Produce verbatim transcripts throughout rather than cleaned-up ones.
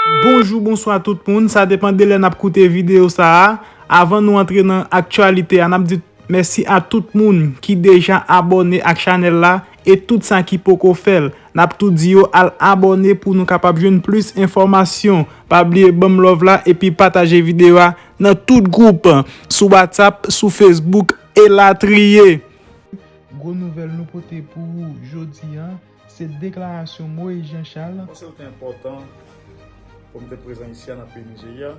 Bonjou, bonswa tout moun, sa depann de lè n ap koute videyo sa a. Avan nou antre nan aktyalite a, n ap di mèsi a tout moun ki deja abòne ak chanèl la e tout sa ki poko fè l. N ap tou di yo al abòne pou nou kapab jwenn plis enfòmasyon. Pa bliye ban m love la epi pataje videyo a nan tout gwoup, sou WhatsApp, sou Facebook, elatriye. Gwo nouvèl nou pote pou ou jodi a, se deklarasyon Moïse Jean Charles. Panse l te enpòtan pou m te prezan isi a nan peyi Nijerya.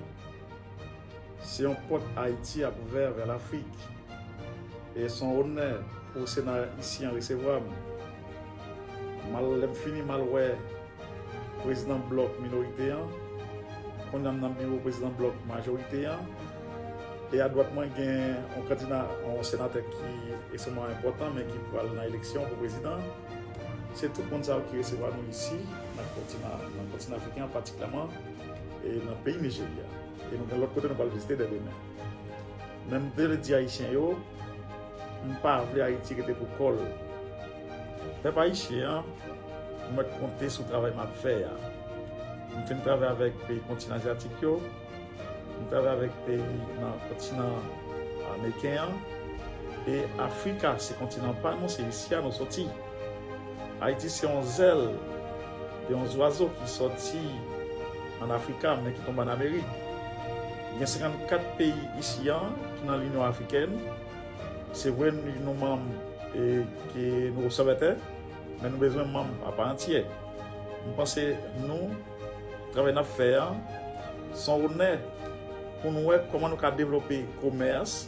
Se yon pòt Ayiti ap ouvè vè Lafrik. E se yon onè pou Sena isi an resevwa m. M al, lè m fini, m al wè prezidan blòk minorite an. Kounye a m nan biwo prezidan blòk majorite an. E adwat mwen gen yon kandida, yon senatè ki ekstrèmman enpòtan, men ki pral nan eleksyon pou prezidan. Se tout moun sa yo ki resevwa nou isi, nan kontinan, nan kontinan afriken an patikilyèman, e nan peyi Nijerya. E nou gen lòt kote nou pral vizite dè demen. Men m te vle di Ayisyen yo, m pa vle Ayiti rete pou kò l. Pèp ayisyen an, nou mèt konte sou travay m ap fè a. M fin travay avèk peyi kontinan azyatik yo, m travay avèk peyi nan kontinan ameriken an, e Afrika se kontinan pa nou, se isi a nou soti. Ayiti se yon zèl de yon zwazo ki sòti ann Afrika, men ki tonbe ann Amerik. Gen senkannkat peyi isi a ki nan Linyon Afrikèn. Se vre, nou, nou manm e ke nou obsèvatè, men nou bezwen manm apa antyè. M panse nou, travay n ap fè a, se yon onè pou nou wè kòman nou ka devlope komès,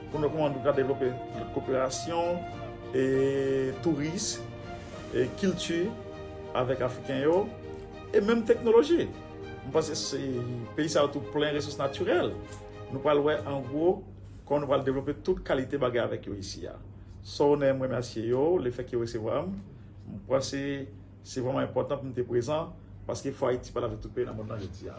pou nou wè kòman nou ka devlope koperasyon, e touris, e kilti avèk Afriken yo, e menm teknoloji. M panse se peyi sa yo tou plen resous natirèl. Nou pral wè an gwo kòman nou pral devlope tout kalite bagay avèk yo isi a. Se yon onè, m remèsye yo, lefèt ke yo resevwa m. M panse se vrèman enpòtan pou m te prezan, paske fò Ayiti pale avèk tout peyi nan mond lan jodi a.